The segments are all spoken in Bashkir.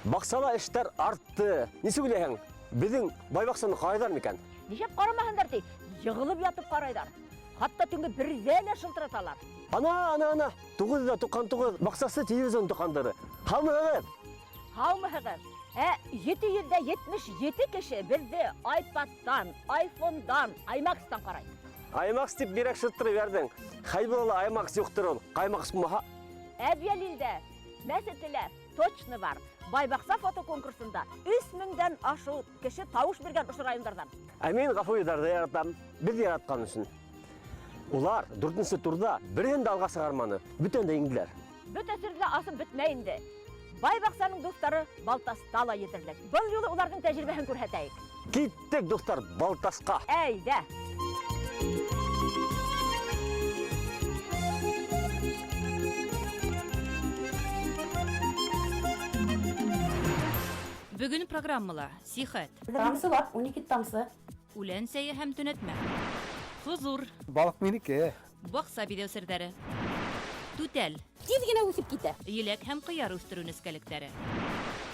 Баҡсала эштәр артты. Нисек уйлайһың, беҙҙең бай баҡсаны ҡарайҙар микән? Нишләп ҡарамаһындар ти, йығылып ятып ҡарайҙар. Хатта төнгө берҙә лә шылтыраталар. Ана, ана, ана, 999 баҡсасы телевизорын тоҡандырҙы. Һаумыһығыҙ? Һаумыһығыҙ? Ә 777 кеше беҙҙе iPadтан, iPhoneдан, iMaxтан ҡарай. iMax тип бигерәк шыттырып ебәрҙең. Хәй була ла iMax юҡтыр ул. Ҡаймаҡс булмаһа. Әбйәлилдә, Мәсетлелә точно бар. Байбаҡса фотоконкурсында 3000-дән ашыу кеше тауыш биргән ошо райондарҙан. Ә мин Ғафуриҙарҙы яратам, беҙ яратҡан өсөн. Улар дүртенсе турҙа береһен дә алға сығарманы, бөтәһен дә еңделәр. Бөтә серҙе лә асып бөтмәй инде. Байбаҡсаның дуҫтары Балтаста ла етерлек. Был юлы уларҙың тәжрибәһен күрһәтәйек. Киттек, дуҫтар, Балтасҡа. Әйҙә. Бөгөн программала сихәт. Тамсылап, 12 тамсы. Үлән сәйе һәм төнәтмә. Хозур. Балыҡ минеке. Баҡса биҙәү серҙәре. Түтәл. Тиҙ генә үҫеп китә. Еләк һәм ҡыяр үҫтереү нескәлектәре.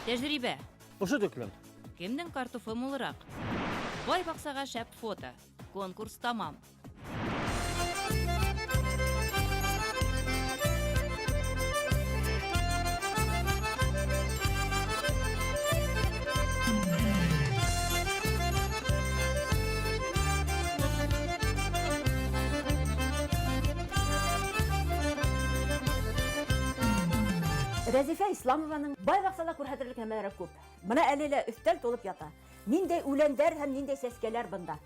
Тәжрибә. Ошо төклөм. Кемдең картуфы мулыраҡ? Бай баҡсаға шәп фото. Конкурс тамам. Рәзифә Исламованың бай баҡсала күрһәтерлек нәмәләре күп. Бына әле лә өҫтәл тулып ята. Ниндәй үләндәр һәм ниндәй сәскәләр бында?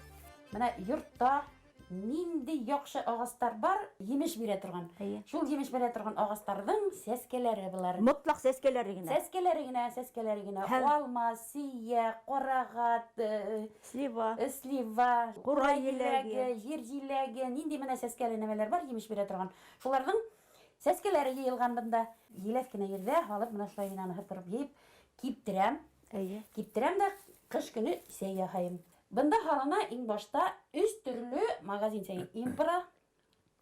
Бына йортта ниндәй яҡшы ағастар бар, емеш бирә торған. Әйе. Шул емеш бирә торған ағастарҙың сәскәләре былар. Мотлаҡ сәскәләре генә. Сәскәләре генә, сәскәләре генә. Һәм Алма, сия, ҡарағат, слива, слива, ҡурай ҡурай еләге, еләге, ер еләге, ниндәй менә сәскәле нәмәләр бар, емеш бирә торған. Шуларҙың сәскәләре йыйылған бында. Еләҫ кенә ерҙә һалып, менә шулай генә аны һыпырып йыйып, киптерәм. Әйе. Киптерәм дә ҡыш көнө сәй яһайым. Бында һалына иң башта өс төрлө магазин сәйе. Импра,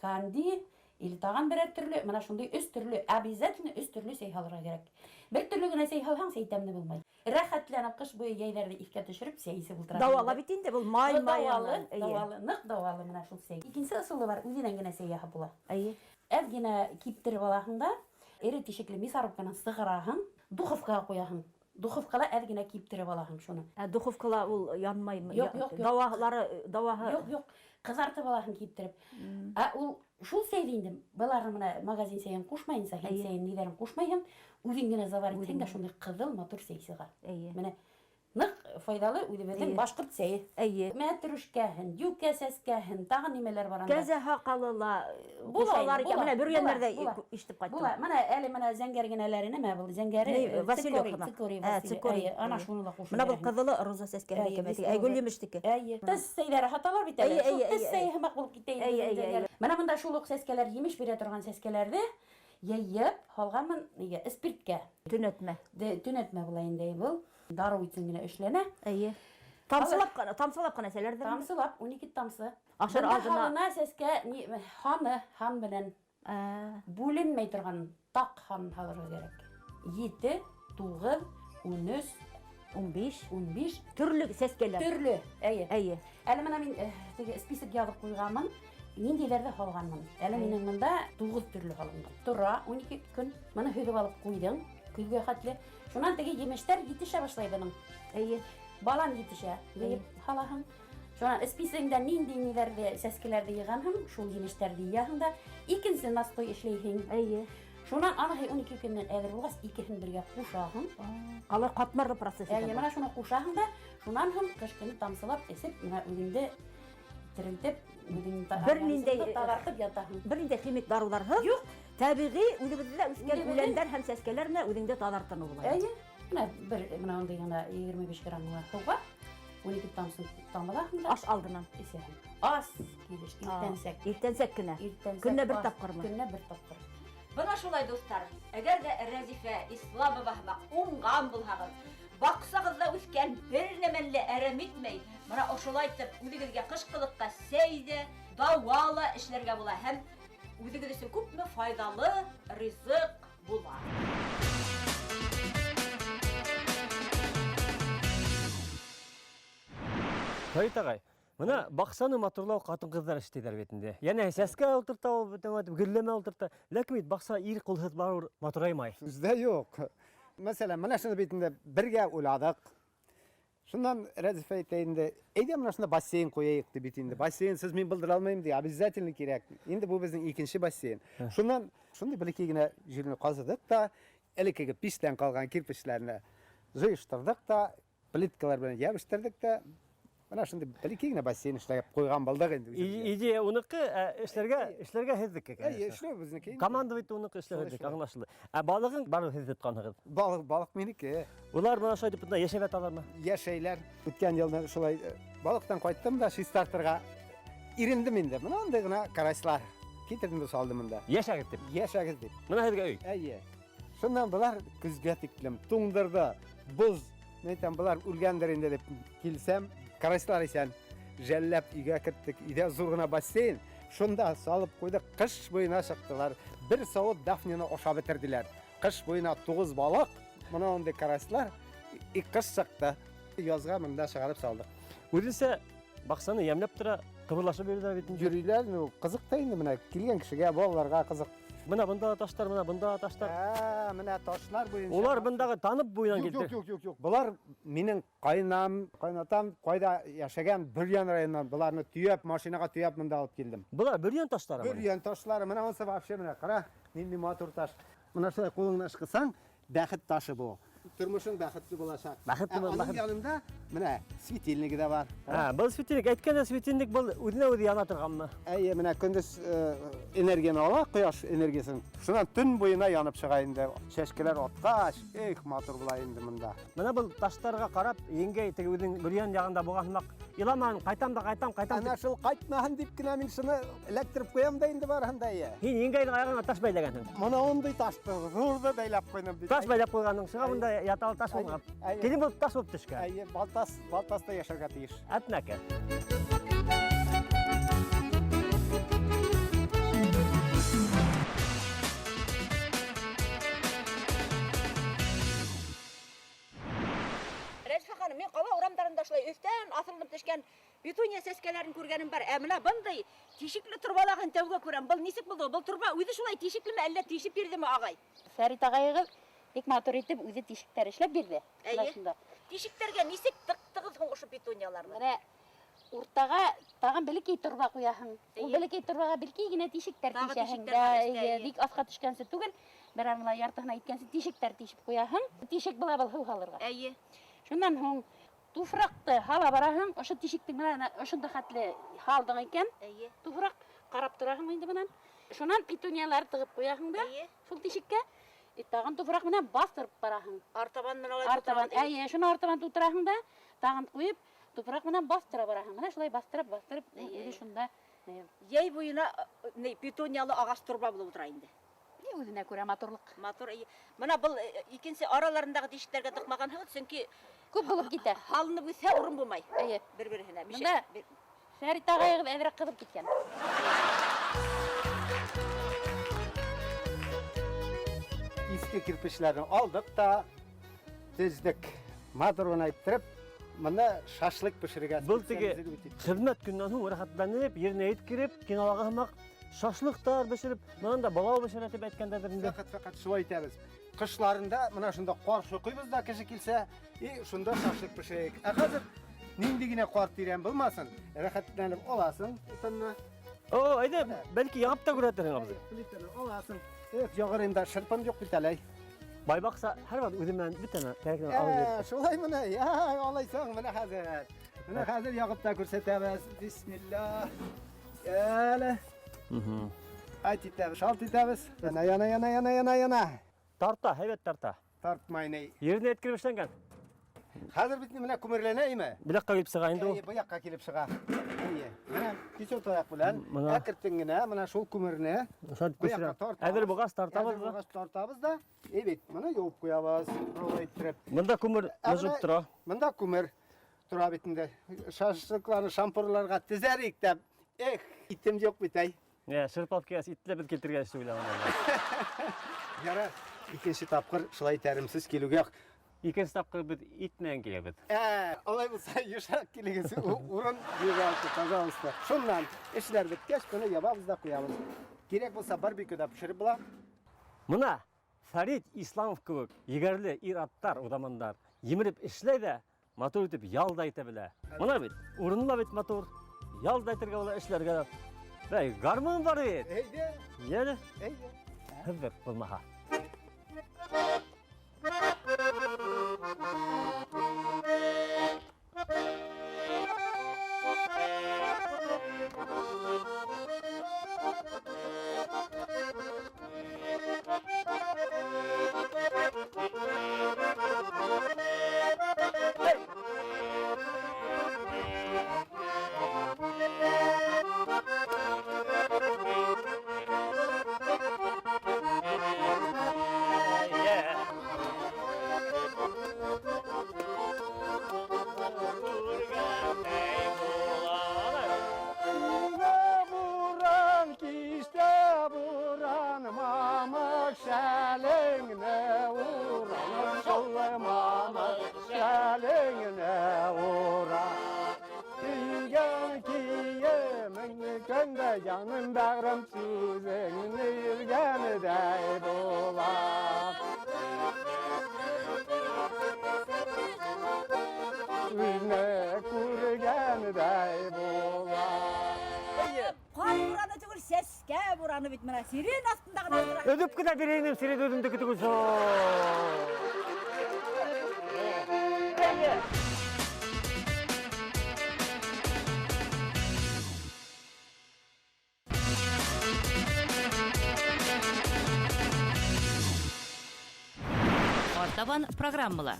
Канди, или таған берәр төрлө, мына шундай өс төрлө, обязательно өс төрлө сәй һалырға кәрәк. Бер төрлө генә сәй һалһаң, сәй тәмле булмай. Рәхәтләнеп ҡыш буйы йәйҙәрҙе иҫкә төшөрөп сәй эсеп ултыраһың. Дауала бит инде был май, Был май дауалы, янан. Әйе. дауалы, ныҡ дауалы мына шул сәй. Икенсе ысулы бар, үҙенән генә сәй яһап була. Әйе. Әҙ генә киптереп алаһың да, эре тишекле мясорубканан сығараһың, духовкаға ҡуяһың. Духовкала әҙ генә киптереп алаһың шуны. Ә духовкала ул янмаймы? Юҡ, юҡ, юҡ. Дауалары, дауаһы. Юҡ, юҡ. Ҡыҙартып алаһың киптереп. Ә ул шул сәйҙе инде, быларны мына магазин сәйен ҡушмайынса, һин Әйе. сәйен ниҙәрен ҡушмайһың, үҙең генә заварить итһең дә Үҙең. шундай ҡыҙыл матур сәй сыға. Әйе. Менә ныҡ файҙалы үҙебеҙҙең Әйе. башҡорт сәйе. Әйе. Мәтрүшкәһен, йүкә сәскәһен, тағы нимәләр бар анда? Кәзә һаҡалы ла Була ҡушалар инде, икән. була, Менә бөрйәннәрҙә була, ишетеп ҡайттым. Була. Мына әле мына зәңгәр генәләре нәмә был? Зәңгәре, Ни, Василек цикорий, һымаҡ. цикорий, Ә, Василек. цикорий. Әйе, ана Әйе. шуны ла ҡушып Мына был бирәһең. ҡыҙылы роза сәскәһе Әйе, икән. беҙ Әй, гөл роза. емештеке. Әйе. Тес сәйҙәре һаталар бит әле. Әйе, Шул әйе, тес әйе, сәйе әйе. һымаҡ булып китә инде Әйе, әйе, зәңгәр. әйе. Мына бында шул уҡ сәскәләр, емеш бирә торған сәскәләрҙе йыйып һалғанмын нигә? Спирткә. Төнәтмә. Төнәтмә була инде был. Дарыу өсөн генә эшләнә. Әйе. Тамсылап ҡына, тамсылап ҡына эсәләрҙер. Тамсылап, 12 тамсы. Ашар Бында алдына һалына сәскә, ни, һаны, һан менән Ә. бүленмәй торған таҡ һан һалырға кәрәк. 7, 9, 13, 15, 15. Төрлө сәскәләр. Төрлө, әйе. Әйе. Әле мына мин теге список яҙып ҡуйғанмын, ниндәйҙәрҙе һалғанмын. Әле Әйе. минең бында 9 төрлө һалынған. Тора 12 көн, мыны һөҙөп алып ҡуйҙың, көҙгә хәтле. Шунан теге емештәр етешә башлай бының. Әйе. Балан етешә, йыйып һалаһың. Шунан списогыңда ниндәй ниҙәрҙе, сәскәләрҙе йыйғанһың, шул емештәрҙе йыяһың да, икенсе настой эшләйһең. Әйе. Шунан аныһы 12 көннән әҙер булғас, икеһен бергә ҡушаһың. Ҡалай ҡатмарлы процесс икән Әйе, был. мына шуны ҡушаһың да, шунан һуң ҡыш көнө тамсылап эсеп, мына үҙеңде терелтеп, үҙеңде Бер ниндәй, организмды таҙартып ятаһың. Бер ниндәй химик дарыуҙарһыҙ. Юҡ. Тәбиғи үҙебеҙҙә үҫкән Үҙебеҙҙең үләндәр һәм сәскәләр менән үҙеңде таҙартыныу була. Әйе. Мына бер, мына ундай ғына 25 грамм ғына һыуға 12 тамсы тамылаһың да. Аш алдынан. Эсәһең. Ас килеш, иртәнсәк. Иртәнсәк кенә. Иртәнсәк Көнөнә бер ас. тапҡырмы? Көнөнә бер тапҡыр. Бына шулай, дуҫтар, әгәр ҙә Рәзифә Исламова һымаҡ уңған булһағыҙ, баҡсағыҙҙа үҫкән бер нәмәне лә әрәм итмәй, мына ошолайтып үҙегеҙгә ҡышҡылыҡҡа сәй ҙә, дауа ла эшләргә була һәм үҙегеҙ өсөн күпме файҙалы ризыҡ була. Фәрит ағай, бына баҡсаны матурлау ҡатын-ҡыҙҙар эше тиҙәр бит инде. Йәнә сәскә ултырта ул, бөтә итеп гөлләмә ултырта. Ләкин бит баҡса ир ҡулһыҙ барыбер матураймай. Сүз дә юҡ. Мәсәлән, менә шуны бит инде бергә уйладыҡ. Шуннан Рәзиф әйтә инде, әйҙә менә шунда бассейн ҡуяйыҡ ти бит инде. Бассейнсыз мин булдыра алмайым ди, обязательно кирәк. Инде бу безнең икенче бассейн. Шуннан шундый бәләкәй генә җирне казыдык та, элеккеге пичтән калган кирпечләрне җыештырдык та, плиткалар белән ябыштырдык та, менә шундый бәләкәй генә бассейн эшләп куйган булдык инде. үзебезгә. Идея уныкы, ә эшләргә, эшләргә һеҙҙеке, Әйе, конечно. эшләү безнеке инде. Команда бит уныкы, эшләү Шулай, һеҙҙеке, шулай. аңлашылды. Ә балығын барыбер һеҙ тотҡанһығыҙ. Балык, балык минеке. Улар бына шулай итеп бында йәшәп яталармы? Яшәйләр. Үткән елны шулай балыктан кайттым да чистартырга ирендем инде. Менә андый гына караслар. Китердем дә салдым монда. Йәшәгеҙ тип. Яшәгез дип. Бына һеҙгә өй. Әйе. Шуннан болар көзгә тиклем туңдырды. Боз. Мин әйтәм, болар үлгәндер инде дип килсәм, караслар исән. Жәлләп өйгә керттек. Өйдә зур гына бассейн. Шунда салып куйдык. Кыш буена чыктылар. Бер савыт дафнияны ашап бетерделәр. Кыш буена 9 балык. Менә андый караслар. И кыш чыкты. Язга монда чыгарып салдык. Үҙенсә баҡсаны йәмләп тора, ҡыбырлашып йөрөйҙәр бит инде. Йөриләр, ну, кызык та инде менә килгән кешегә, балаларга кызык. Бына бында ла таштар, бына бында ла таштар. Ә, менә ташлар буенча. Улар бындағы танып буйынан Юк, килде. юк, юк, юк, юк. Болар минең кайнам, кайнатам кайда яшәгән Бөрйән районыннан боларны төяп, машинага төяп монда алып килдем. Былар Бөрйән таштары. Бөрйән ташлары, менә монысы вообще менә кара, нинди матур таш. Менә шулай кулыңны ышкысаң, бәхет ташы бу. Тормышың бәхетле булачак. Бәхетле Ә бул, аның бәхет. янында менә светильнигы да бар. Ә, был светильник, әйткәндә светильник был үҙенә үҙе яна торғанмы? Әйе, менә көндөз энергияны ала, кояш энергиясын. Шуннан төн буена янып чыга инде. Чәчкәләр аткач, эх, матур була инде монда. Бына был таштарға ҡарап, еңгәй теге үҙең Бөрйән яғында булған һымаҡ, иламан, ҡайтам да ҡайтам, ҡайтам. Ана тип. шул кайтмаһын дип кенә мин шуны эләктереп куям да инде барыһын да әйе. Һин еңгәйҙең аяғына таш бәйләгәнһең. Моны ундый ташты зурды бәйләп куйдым бит. Таш бәйләп ҡуйғанһың, шуға бында яталы таш булған. Әйе. Килен булып таш булып төшкән. Әйе, балтас, балтаста яшәргә тиеш. Әтмәкә. Рәзифә ханым, мин ҡала урамдарында шулай өҫтән аҫылынып төшкән петуния сәскәләрен күргәнем бар. Ә менә бындай тишекле торбалағын тәүгә күрәм. Был нисек булды? Был торба үҙе шулай тишеклеме, әллә тишеп бирҙеме ағай? Фәрит ағайығыҙ бик матур итеп үҙе тишектәр эшләп бирҙе. Әйе. Менә шунда. Тишектәргә нисек тыҡтығыҙ һуң ошо петунияларны? Менә уртаға тағын бәләкәй торба ҡуяһың. Ул Эйе. бәләкәй торбаға бәләкәй генә тишектәр Тағы тишәһең. тишектәр Да, бар өҫтә, эйе, эйе. бик аҫҡа төшкәнсе түгел, берәр мына яртыһына еткәнсе тишектәр тишеп ҡуяһың. Тишек була был һыу һалырға. Әйе. Шуннан һуң туфраҡты һала бараһың, ошо тишектең менән ошонда хәтле һалдың икән. Әйе. Туфраҡ ҡарап тораһың инде бынан. Шунан петуниялар тығып ҡуяһың да, Әйе. шул тишеккә тағын туфраҡ менән баҫтырып бараһың. Артабан менән алай Артабан, тутыра. әйе, шуны артабан тутыраһың да, тағын ҡуйып, тупраҡ менән баҫтыра бараһың. Менә шулай баҫтырып, баҫтырып, Әйе. үҙе шунда, Йәй буйына ни петуниялы ағас торба булып ултыра инде. ни үҙенә күрә матурлыҡ. Матур. Әйе. Бына был икенсе араларындағы тишектәргә тыҡмағанһығыҙ, сөнки Күп булып китә. һалынып үҫһә урын булмай. Әйе. Бер-береһенә. Бында Фәрит ағайығыҙ әҙерәк ҡыҙып киткән. Иске кирпечләрне алдык та тездек. Матур гына иттереп, монда шашлык пешерергә Был теге специализировать иттек. хеҙмәт көнөнән һуң рәхәтләнеп, еренә еткереп, кинолағы һымаҡ шашлыҡтар бешереп, бынан да балау бешерә тип әйткәндәрҙер инде. Фәкать, фәкать шулай итәбез. Кышларында менә шунда кар шокыйбыз да кеше килсә, и шунда шашлык пешерәйек. Ә хәзер нинди генә кар тирән булмасын, рәхәтләнеп аласың утынны. О, әйҙә, бәлки яғып та күрһәтерһең абзый. Плитаны аласың. Эх, яғыр инде шырпым юк бит әле. Бай баҡса һәр ваҡыт үҙе менән бөтә кәрәген алып Ә, шулай менә, я, алайсаң, менә хәзер. Менә хәзер ягып та күрсәтәбез. Бисмилла. Әле. Айт итәбез, шалт итәбез. Яна, яна, яна, яна, яна, яна. Тарта, һәйбәт тарта. Тартмай ни. Еренә еткереп эшләнгән. Хәзер бит менә күмерләнә име? Бу яҡҡа килеп сыға инде ул. Әйе, бу якка килеп чыга. Әйе. Менә кисәү таяк белән Менә. әкертен генә менә шул күмерне Шулай бу якка күсерә. тартабыз. Әҙер булғас тартабыҙ Әҙер да. булгач тартабыз да. И бит моны юып куябыз. Шулай иттереп. Бында күмер Ә мыжып менә тора. Монда күмер тора бит инде. Шашлыкларны шампурларга тезәрик тә. Эх, итем юк бит әй. Ә, шырпы алып килгәс, итте беҙ килтергәс тип уйлаған. Ярар, икенче тапкыр шулай тәремсез килүгә Икенсе тапҡыр беҙ ит менән киләбеҙ. Ә, алай булса, йышыраҡ килегеҙ, урын югалты, пожалуйста. Шуннан эшләр бөткәс, быны ябабыҙ да ҡуябыҙ. Кирәк булса, барбекюда пешереп була. Мына Фәрит Исламов кеүек егәрле ир-аттар, уҙамандар емереп эшләй ҙә, матур итеп ял да итә белә. Мына бит, урыны ла бит матур. Ял да итергә була, эшләргә лә. Бәй, гармун бар бит. Әйҙә, Йәле, әйҙә. һыҙҙыр булмаһа. Өйҙә буран, кистә буран, мамыҡ шәлеңде уран, шул мамыҡ шәлеңде уран. Кейгән кейемең көндә яным бәғрем сүҙеңде йөргәндәй була. Үҙне күргәндәй була. Ҡар бураны түгел, сәскә бураны бит мына сирен аҫтында ғына ултыра. Өҙөп кенә бирәйем, сирен үҙемдеке түгел шул. Артабан программала.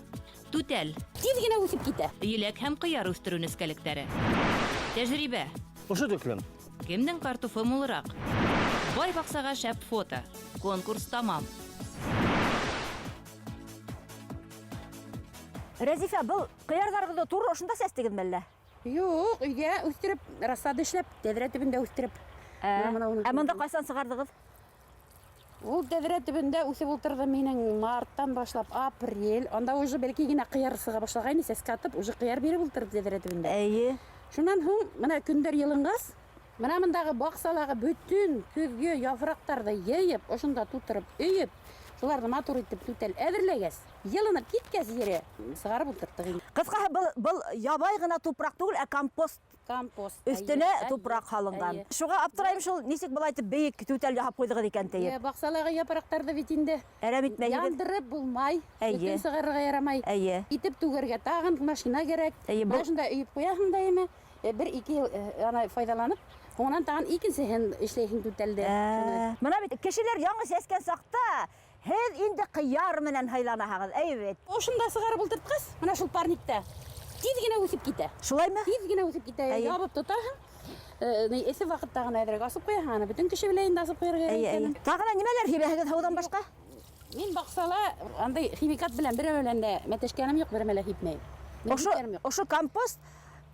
Түтәл, Тиҙ генә үҫеп китә. еләк һәм ҡыяр үҫтереү нескәлектәре. Тәжрибә. Ошо төклөм. Кемдең картуфы мулыраҡ? Бай баҡсаға шәп фото. Конкурс тамам. Рәзифә, был ҡыярҙарығыҙҙы тура ошонда сәстегеҙме әллә? Юҡ, өйҙә үҫтереп, рассада эшләп, тәҙрә төбөндә үҫтереп. Мына уны. Ә бында ҡасан сығарҙығыҙ? Ул тәҙрә төбөндә үҫеп ултырҙы минең марттан башлап апрель. Анда уже бәләкәй генә ҡыяр сыға башлағайны, сәскә атып, уже ҡыяр биреп ултырҙы тәҙрә төбөндә. Эйе. Шунан һуң мына көндәр йылынғас, мына мындағы баҡсалағы бөтөн көҙгө яфраҡтарҙы йыйып, ошонда тутырып, өйөп, шуларҙы матур итеп түтәл әҙерләгәс, йылынып киткәс ере сығарып ултырттыҡ инде. Ҡыҫҡаһы, был ябай ғына тупраҡ түгел, ә компост. Компост. Өҫтөнә Әйе, тупраҡ һалынған. әйе. Шуға аптырайым шул, нисек былай итеп бейек түтәл яһап ҡуйҙығыҙ икән тиеп. Йә, баҡсалағы япраҡтарҙы бит инде Әрәм итмәйһегеҙ. яндырып булмай, Әйе. төтөн сығарырға ярамай. Әйе. Итеп түгергә тағын машина кәрәк. Әйе, Мына шунда өйөп ҡуяһың да име, бер-ике йыл, ана файҙаланып, һуңынан тағын икенсеһен эшләйһең түтәлдә. Ә, мына бит кешеләр яңы сәскән саҡта һеҙ инде ҡыяр менән һыйланаһығыҙ, әйе бит. Ошонда сығарып ултыртҡас, мына шул парникта тиҙ генә үҫеп китә. Шулаймы? Тиҙ генә үҫеп китә. Әйе. Ябып тотаһың. Эҫе ваҡытта ғына әҙерәк асып ҡуяһың, аны бөтөн кеше белә инде асып ҡуйырға кәрәк Әйе, әйе. икәнен. Тағы ла нимәләр һибәһегеҙ һыуҙан башҡа? Мин баҡсала андай химикат белән берәү белән дә мәтәшкәнем юҡ, берәмә лә һипмәйем. Мин Ошо, һипкәнем юҡ. ошо компост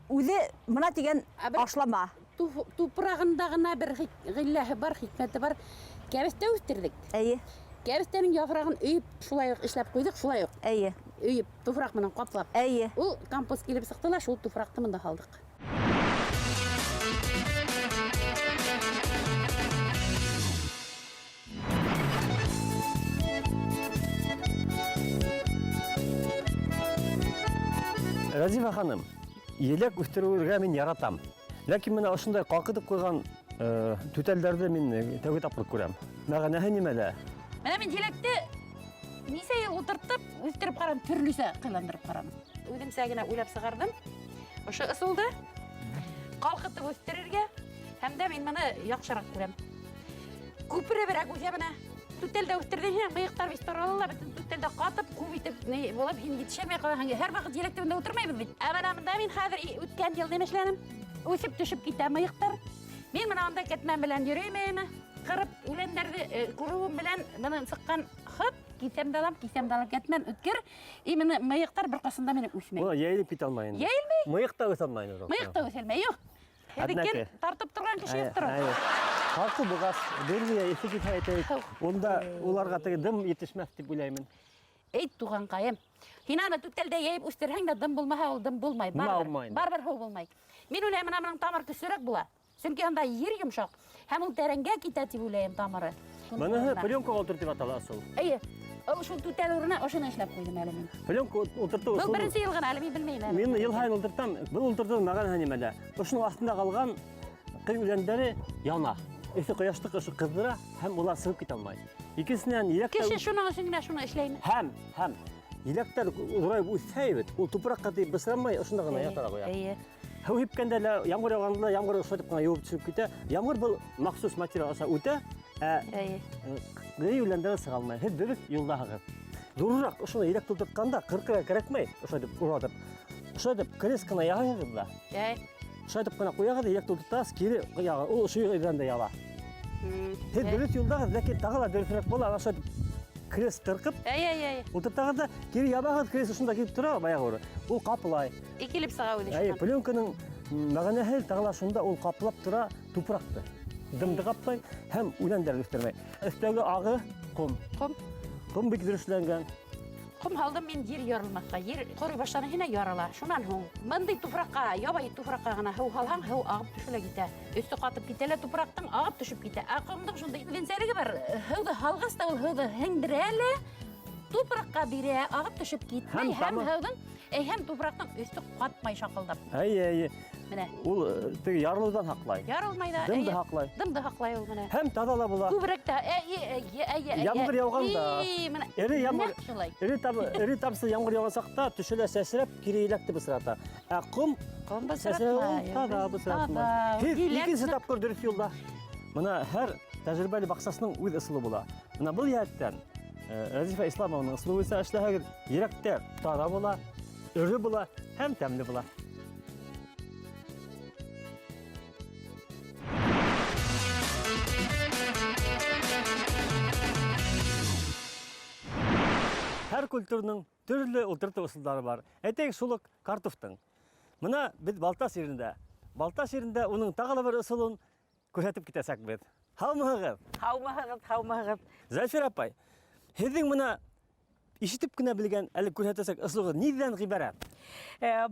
үҙе мына тигән Ә бер ашлама. Тупрағында ғына бер ғилләһе бар, хикмәте бар. Кәбеҫтә үҫтерҙек. Әйе. Кәбеҫтәнең яфрағын өйөп, шулай уҡ эшләп ҡуйҙыҡ, шулай уҡ. Әйе. Өйөп, туфраҡ менән ҡаплап. Әйе. Ул компост килеп сыҡты ла, шул туфраҡты мында һалдыҡ. Рәзифә ханым, еләк үҫтереүгә мин яратам. Ләкин мына ошондай ҡалҡытып ҡуйған түтәлдәрҙе мин тәүге тапҡыр күрәм. Мәғәнәһе нимәлә? Мына мин еләкте нисә йыл ултыртып, үҫтереп ҡараным, төрлөсә ҡыйландырып ҡараным. Үҙемсә генә уйлап сығарҙым. Ошо ысулды ҡалҡытып үҫтерергә һәм дә мин быны яҡшыраҡ күрәм. Күпереберәк үҫә бына. Түтәлдә үҫтерҙең һин, мыйыҡтар бит тарала ла, бөтөн түтәлдә ҡатып, күп итеп ни булып, һин етешәмәй ҡалаһың. Һәр ваҡыт еләк төбөндә ултырмайбыҙ бит. Ә бына бында мин хәҙер үткән йыл нимә эшләнем? Үҫеп төшөп китә мыйыҡтар. Мин бына анда кәтмән белән йөрөйм әйме? Ҡырып үләндәрҙе күреүем белән быны сыҡҡан хып, киҫәм дә алам, киҫәм дә алам, кәтмән үткер. И быны мыйыҡтар бер ҡасан да минең үҫмәй. Ула йәйелеп китә алмай инде. Йәйелмәй. Мыйыҡ та үҫә алмай инде. Мыйыҡ та үҫә алмай, юҡ. Однако. Һеҙҙекен тартып торған кеше Әйе, юҡтыр ул. әйе. Халҡы булғас, бер ҙә иҫе китһә әйтәйек, Һыу. унда уларға теге дым етешмәҫ тип уйлаймын. Эй, туғанҡайым. Һин аны түтәлдә йәйеп үҫтерһәң дә дым булмаһа, ул дым булмай. Барыбер, барыбер һыу булмай. Мин уйлайым, мына моның тамыр көслөрәк була. Сөнки анда ер йомшаҡ, һәм ул тәрәнгә китә тип уйлайым тамыры. Быныһы пленкаға ултыртып атала ысул. Эйе, ул шул түтәл урынына ошоно эшләп ҡуйҙым әле мин. Пленка ултыртыу Был беренсе йыл ғына әле, мин белмәйем әле. Мин йыл һайын ултыртам. Был ултыртыуҙың мәғәнәһе нимәлә? Ошоноң аҫтында ҡалған ҡый үләндәре яна. Эҫе ҡояшты ошо ҡыҙҙыра һәм улар сығып китә алмай. Икенсенән, еләктәр Кеше шуның өсөн генә шуны эшләйме? Һәм еләктәр ҙурайып үҫһә бит, ул тупраҡҡа тейеп бысранмай, ошонда ғына ята ҡуя. Эйе. Һыу һипкәндә лә, ямғыр яуғанда ла, ямғыр ошолайтып ҡына йыуып төшөп китә. Ямғыр был махсус материал аша үтә, ә ҡый үләндәре сыға алмай. Һеҙ дөрөҫ юлдаһығыҙ. Ҙурыраҡ ошоно еләк тултыртҡанда ҡырҡырға кәрәкмәй, ошолайтып уратып. Ошолайтып крест ҡына яһайһығыҙ ҙа. Ошолайтып ҡына ҡуяғыҙ, еләк тултыртағыҙ, кире яғы, ул ошо ерҙән дә яла. Һеҙ дөрөҫ юлдаһығыҙ, ләкин тағы ла дөрөҫөрәк була, ана ошолайтып крест ҡырҡып, ултыртағыҙ ҙа, кире ябағыҙ, крест ошонда килеп тора, баяғы урын. Ул ҡаплай. И килеп сыға үҙе Әйе, шунан. пленканың мәғәнәһе тағы ла шунда, ул ҡаплап тора тупраҡты. Дымды ҡаплай һәм үләндәрҙе үҫтермәй. Өҫтәге ағы ҡом. Ҡом. Ҡом бик дөрөҫ эшләнгән. Ҡом һалдым мин ер ярылмаҫҡа. Ер ҡорой башланы һине ярыла. Шунан һуң бындай тупраҡҡа, ябай тупраҡҡа ғына һыу һалһаң, һыу ағып төшә лә китә. Өҫтө ҡатып китә лә тупраҡтың ағып төшөп китә. Ә ҡомдоң шундай үҙенсәлеге бар. Һыуҙы һалғас та ул һыуҙы һеңдерә лә тупраҡҡа бирә, ағып төшөп китмәй. Һәм Һәм тамыр. һыуҙың, һәм тупраҡтың өҫтө ҡатмай шаҡылдап. Әйе, әйе. Менә. Ул теге ярылыуҙан һаҡлай. Ярылмай да, Дымды әйе. һаҡлай. Дымды һаҡлай ул менә. Һәм таҙа ла була. Күберәк тә, әйе, әйе, әйе, әйе. Ямғыр яуғанда, И, менә. эре ямғыр, Нәҡ шулай. эре тамсы ямғыр яуған саҡта төшә лә сәсрәп, кире еләкте бысрата. Ә ҡом Ҡом сәсрәп, бысратмай, таҙа бысратмай. таҙа. Һеҙ Еләк икенсе ныҡ. тапҡыр дөрөҫ юлда. Бына һәр тәжрибәле баҡсасының үҙ ысулы була. Бына был йәһәттән Рәзифә Исламованың ысулы буйынса эшләһәгеҙ, еләктәр таҙа була, өрө була һәм тәмле була. Һәр культураның төрлө ултыртыу ысулдары бар. Әйтәйек, шул уҡ картофтың. Бына беҙ Балтас ерендә. Балтас ерендә уның тағы ла бер ысулын күрһәтеп китәсәкбеҙ. Һаумыһығыҙ? Һаумыһығыҙ, һаумыһығыҙ. Зәлфир апай, һеҙҙең бына ишетеп кенә белгән, әле күрһәтәсәк ысулығыҙ ниҙән ғибәрәт?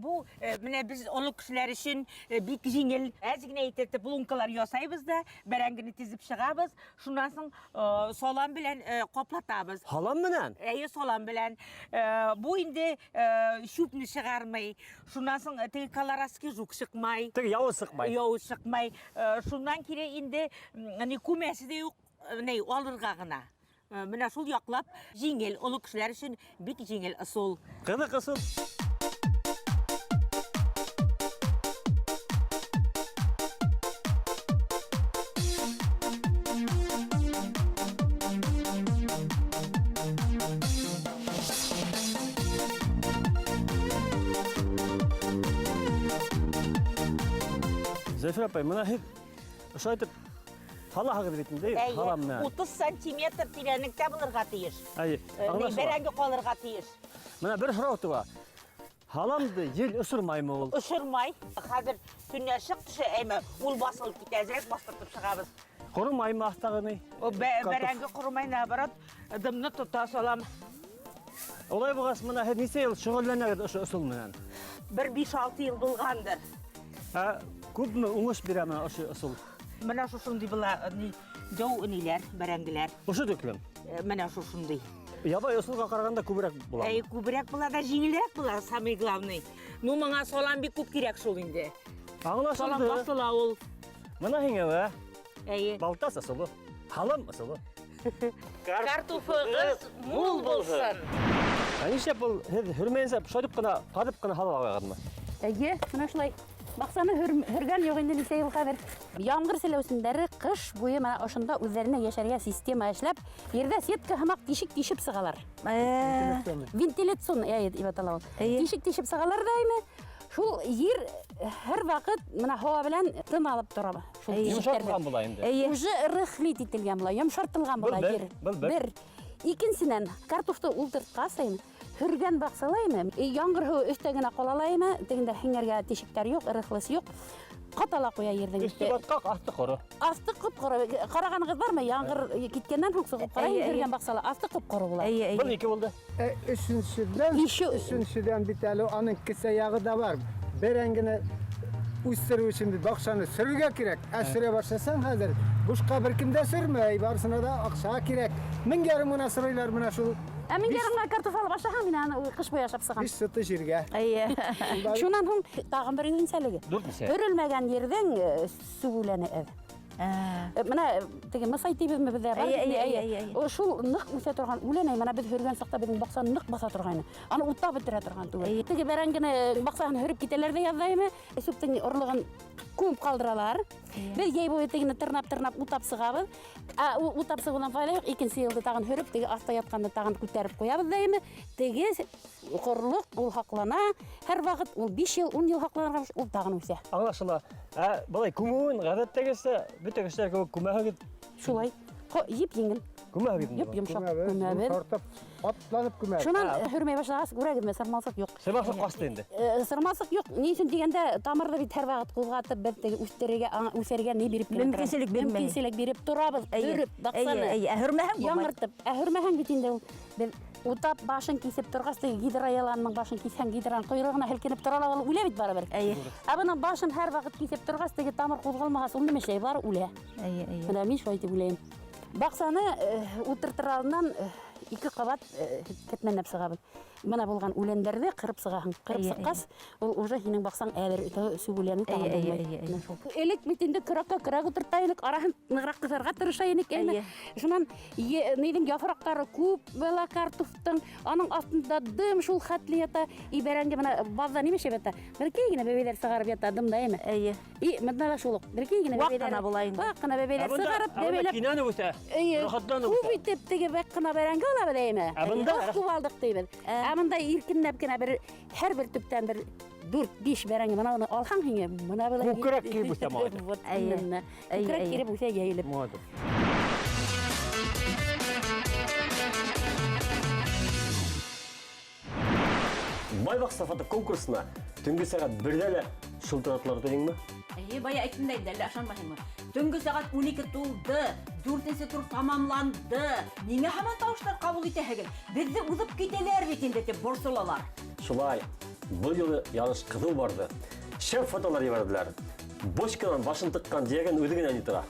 Бу менә беҙ оло кешеләр өсөн бик җиңел, әҙ генә итеп лункалар ясайбыз да, бәрәңгене тезеп чыгабыз, шуннан соң салам белән каплатабыз. Салам менән? Әйе, салам белән. Бу инде чүпне чыгармый. Шуннан соң теге колорадский жук чыкмай. Теге явыз чыкмай. Явыз чыкмай. Шуннан кире инде ни күмәсе дә юк, ни алырга гына. Менә шул яклап җиңел, олы кешеләр өчен бик җиңел ысул. Кызык ысул. Зәфир апай, мына һеҙ ошолай итеп һалаһығыҙ бит инде, Әйе, һалам менән. 30 сантиметр тирәнлектә булырға тейеш. Әйе, аңлашыла. Бәрәңге ҡалырға тейеш. Мына бер һорау тыуа. Һаламды ел осормаймы ул? Осормай. Хәҙер төнлә шыҡ төшә, әммә ул басылып китә, әҙерәк бастыртып сығабыҙ. Ҡоромаймы аҫтағы ни? О, Картоф. бәрәңге ҡоромай, наоборот, дымны тота салам. Улай булғас, мына һеҙ нисә йыл шөғөлләнәгеҙ ошо ысул менән? Бер биш-алты йыл булғандыр. Ә күпме уңыш бирә менә ошо ысул? Менә шушындый була, ни, дәү ниләр, бәрәңгеләр. Ошо төклөм? Менә шушындый. Ябай ысулға ҡарағанда күберәк була. Әй, күберәк була да, җиңелрәк була, самый главный. Ну, моңа салам бик күп кирәк шул инде. Аңлашылды. Салам басыла ул. Мына һиңә вә. Әйе. Балтас ысулы, һалам ысулы. Картофығыҙ мул булсын. Ә нишләп был һеҙ һөрмәйенсә шайтып ҡына, ҡаҙып ҡына һалып алғанмы? Әйе, мына шулай. Баҡсаны һөргән юҡ инде нисә йыл хәҙер. Ямғыр селәүсендәре ҡыш буйы мына ошонда үҙҙәренә йәшәргә система эшләп, ерҙә сетка һымаҡ тишек тишеп сығалар. Вентиляцион, әйе, тип атала ул. Тишек тишеп сығалар да име. Шул ер һәр ваҡыт мына һауа белән тын алып тора. Шул тишектәрҙе. Йомшартылған була инде. Эйе. Уже рыхлить ителгән була, йомшартылған була Был бер, ер. был бер. Бер. Икенсенән, картофты ултыртҡасайым, һөргән баҡсалаймы, яңғыр һыуы өҫтә генә ҡалалаймы, тегендә һеңәргә тишектәр юҡ, ырыҫлыс юҡ. Ҡатала ҡуя ерҙең Өҫтө батҡаҡ, аҫты ҡоро. Аҫты ҡоп-ҡоро. Ҡарағанығыҙ бармы? Яңғыр киткәндән һуң сығып ҡарайһың, һөргән баҡсала аҫты ҡоп-ҡоро була. Әйе, Был ике булды. Өсөнсөдән, өсөнсөдән бит әле аның кесә яғы да бар. Бәрәңгене үҫтереү өсөн бит баҡсаны сөрөргә кәрәк. Ә сөрә башласаң хәҙер бушҡа бер кем дә сөрмәй, барысына да аҡса кәрәк. 1500 генә сорыйлар менә шул. Ә 1500-ға картоф алып ашаһаң, мин аны ҡыш буйы ашап сығам. 5 сыты җиргә. Әйе. Шунан һуң тағын бер үҙенсәлеге. Дүртенсе. Өрөлмәгән ерҙең сүгүләне әҙ. Менә теге мысай тибеҙме беҙҙә бар? Әйе, әйе, әйе, әйе. Шул ныҡ үҫә торған үлән, менә беҙ һөргән саҡта беҙҙең баҡсаны ныҡ баҫа торғайны. Аны утап бөтөрә торған түгел. Теге бәрәңгене баҡсаһын һөрөп китәләр ҙә яҙҙаймы, сүптең орлоғон күмеп ҡалдыралар. Беҙ йәй буйы тегене тырнап-тырнап утап сығабыҙ. Ә утап сығыуҙан файҙа юҡ, икенсе йылды тағын һөрөп, теге аҫта ятҡанды тағын күтәреп ҡуябыҙ ҙа, теге ҡорлоҡ ул һаҡлана. Һәр ваҡыт ул 5 йыл, 10 йыл һаҡланған, ул тағын үҫә. Аңлашыла. Ә былай күмеүен ғәҙәттәгесә бөтә кешеләр кеүек күмәһегеҙ. Шулай. Йеп еңел. Күмәһегеҙ инде. Йып йомшаҡ күмәбеҙ. Тартып, атланып күмәбеҙ. Шунан һөрмәй башлағас, күрәгеҙме, сырмалсыҡ юҡ. Сырмалсыҡ ҡасты инде. Сырмалсыҡ юҡ. Ни өсөн тигәндә, тамырҙы бит һәр ваҡыт ҡуҙғатып, беҙ теге үҫтерергә, үҫергә ни биреп кенә торабыҙ. Мөмкинселек бирмәй. Мөмкинселек биреп торабыҙ, һөрөп, баҡсаны. Әйе, ә һөрмәһәң булмай. Яңыртып. Ә һөрмәһәң бит инде ул. Беҙ утап башын кисеп торғас, теге гидра яланының башын киҫһәң, гидраның ҡойроғона һелкенеп тора ла, ул үлә бит барыбер. Әйе. Ә бының башын һәр ваҡыт кисеп торғас, теге тамыр ҡуҙғалмағас, ул нимә эшләй? Бар үлә. Әйе, әйе. Менә мин шулай тип уйлайым. Баҡсаны ултыртыр алдынан 2 ҡабат кетмәнләп сығабыҙ. Бына булған үләндәрҙе ҡырып сығаһың. Ҡырып сыҡҡас, ул уже һинең баҡсаң әҙер, сүп үләне тағы булмай. Менә шул. Элек бит инде көрәккә көрәк ултырта инек, араһын нығыраҡ ҡыҫырға тырыша инек, әйме? Шунан нейҙең яфраҡтары күп була картофтың, аның аҫтында дым шул хәтле ята. И бәрәңге менә баҙҙа нимә эшләп ята? Бәләкәй генә бәбәйҙәр сығарып ята дымда, әйме? Әйе. И бында ла шул уҡ. Бәләкәй генә Ваҡ бәбәйҙәр. ҡына була инде. Ваҡ ҡына бәбәйҙәр сығарып, бәбәйләп. Кинәнеп үҫә. Эйе. Рәхәтләнеп Күп үҫә. итеп теге ваҡ ҡына бәрәңге алабыҙ, әйме? Ә бында Ох, күп алдыҡ тейбеҙ. Ә бында иркенләп кенә бер һәр бер төптән бер 4-5 бәрәңге мына уны алһаң һиңә, мына былай Күкрәк килеп үҫә малай. Вот Әйе. именно. Әйе, Күкрәк әйе. килеп үҫә йәйелеп. Молодец. Бай баҡса фото конкурсына төнгө сәғәт 1-дә лә шылтыратылар тинеңме? Әйе, бая әйттем дә инде, әллә ышанмайһыңмы? Төнгө сәғәт 12 тулды, 4-нсе тур тамамланды. Ниңә һаман тауыштар ҡабул итәһегеҙ? Беҙҙе уҙып китәләр бит инде тип борсолалар. Шулай, был юлы ярыш ҡыҙыу барҙы. Шәп фотолар ебәрҙеләр. Бочканан башын тыҡҡан тиәген үҙе генә ни тора.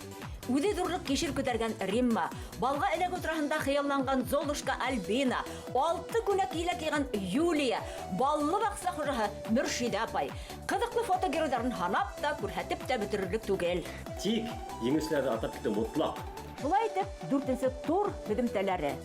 Үҙе ҙурлыҡ кишер күтәргән Римма, балға эләгеү тураһында хыялланған Золушка Альбина, 6 күнәк еләк йыйған Юлия, баллы баҡса хужаһы Мөршидә апай. Ҡыҙыҡлы фото геройҙарын һанап та, күрһәтеп тә бөтөрөрлөк түгел. Тик еңеүселәрҙе атап китеү мотлаҡ. Шулай итеп, 4-нсе тур һөҙөмтәләре.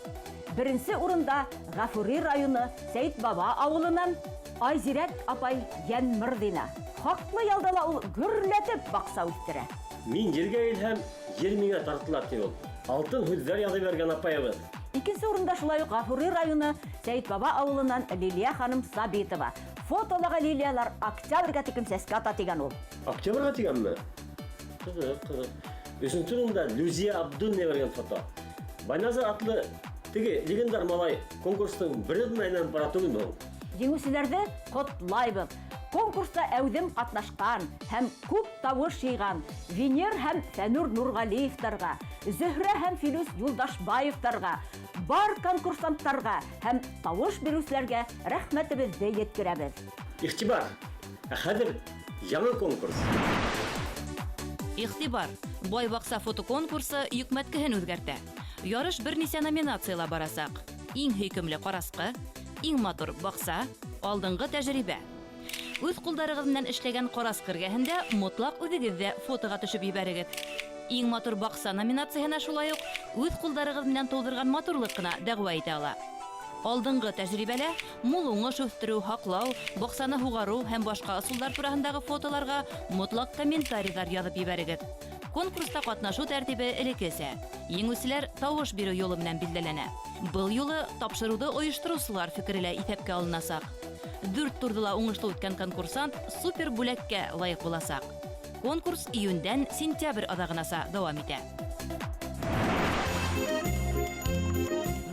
1-нсе урында Ғафури районы Сәйет Баба ауылынан Айзирәк апай Йәнмырҙина. Хаҡлы ялда ла ул гөрләтеп баҡса үҫтерә. Мин ергә илһәм, ер миңә тартыла, ти ул. Алтын һүҙҙәр яҙып биргән апайыбыҙ. Икенсе урында шулай уҡ Ғафури районы Сәйет Баба ауылынан Лилия ханым Сабитова. Фотолағы лилиялар октябргә тиклем сәскә ата тигән ул. Октябргә тигәнме? Ҡыҙыҡ, ҡыҙыҡ. Өсөнсө урында Люзия Абдуллина биргән фото. Байназар атлы теге легендар малай конкурстың бер рәтенә әйләнеп бара түгелме ул? Еңеүселәрҙе ҡотлайбыҙ. Конкурста әүҙем ҡатнашҡан һәм күп тауыш йыйған Венер һәм Фәнүр Нурғалиевтарға, Зөһрә һәм Филүс Юлдашбаевтарға, бар конкурсанттарға һәм тауыш биреүселәргә рәхмәтебеҙҙе еткерәбеҙ. Иғтибар! Ә хәҙер яңы конкурс. Иғтибар! Бай баҡса фотоконкурсы йөкмәткеһен үҙгәртә. Ярыш бер нисә номинацияла барасаҡ. Иң һөйкөмлө ҡарасҡы, иң матур баҡса, алдынғы тәжрибә. Үҙ ҡулдарығыҙ менән эшләгән ҡарасҡы эргәһендә мотлаҡ үҙегеҙ ҙә фотоға төшөп ебәрегеҙ. Иң матур баҡса номинацияһына шулай уҡ үҙ ҡулдарығыҙ менән тыуҙырған матурлыҡ ҡына дәғүә итә ала. Алдынғы тәжрибәлә мул уңыш үҫтереү, һаҡлау, баҡсаны һуғарыу һәм башҡа ысулдар тураһындағы фотоларға мотлаҡ комментарийҙар яҙып ебәрегеҙ. Конкурста ҡатнашыу тәртибе элеккесә. Еңеүселәр тауыш биреү юлы менән билдәләнә. Был юлы тапшырыуҙы ойоштороусылар фекере лә иҫәпкә алынасаҡ. 4 турҙы ла уңышлы үткән конкурсант супер бүләккә лайыҡ буласаҡ. Конкурс июндән сентябрь аҙағынаса дауам итә.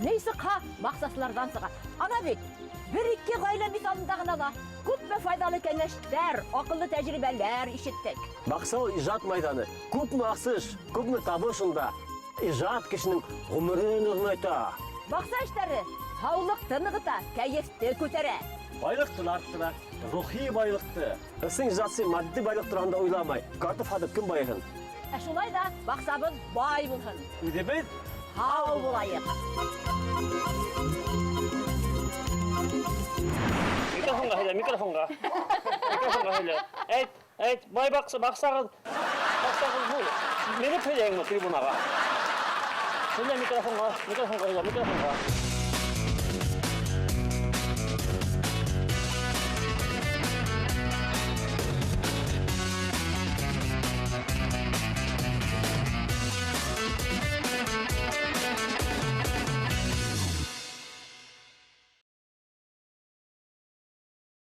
Ни баҡсасыларҙан сыға. Ана бит, бер-ике ғаилә миҫалында ғына ла күпме файҙалы кәңәштәр, аҡыллы тәжрибәләр ишеттек. Баҡса ул ижад майҙаны. Күпме асыш, күпме табыш унда. Ижад кешенең ғүмерен оҙонайта. Баҡса эштәре һаулыҡты нығыта, кәйефте күтәрә. Байлыҡты ла арттыра, рухи байлыҡты. Ысын ижадсы матди байлыҡ тураһында уйламай. Картуф һатып кем байыһын? Ә шулай ҙа баҡсабыҙ бай булһын. Үҙебеҙ һау булайыҡ. Микрофонға һөйлә, микрофонға. Микрофонға һөйлә. Әйт, әйт, бай баҡса, баҡсағыҙ, баҡсағыҙ бул. Менеп һөйләйеңме трибунаға? Һөйлә микрофонға, микрофонға һөйлә, микрофонға.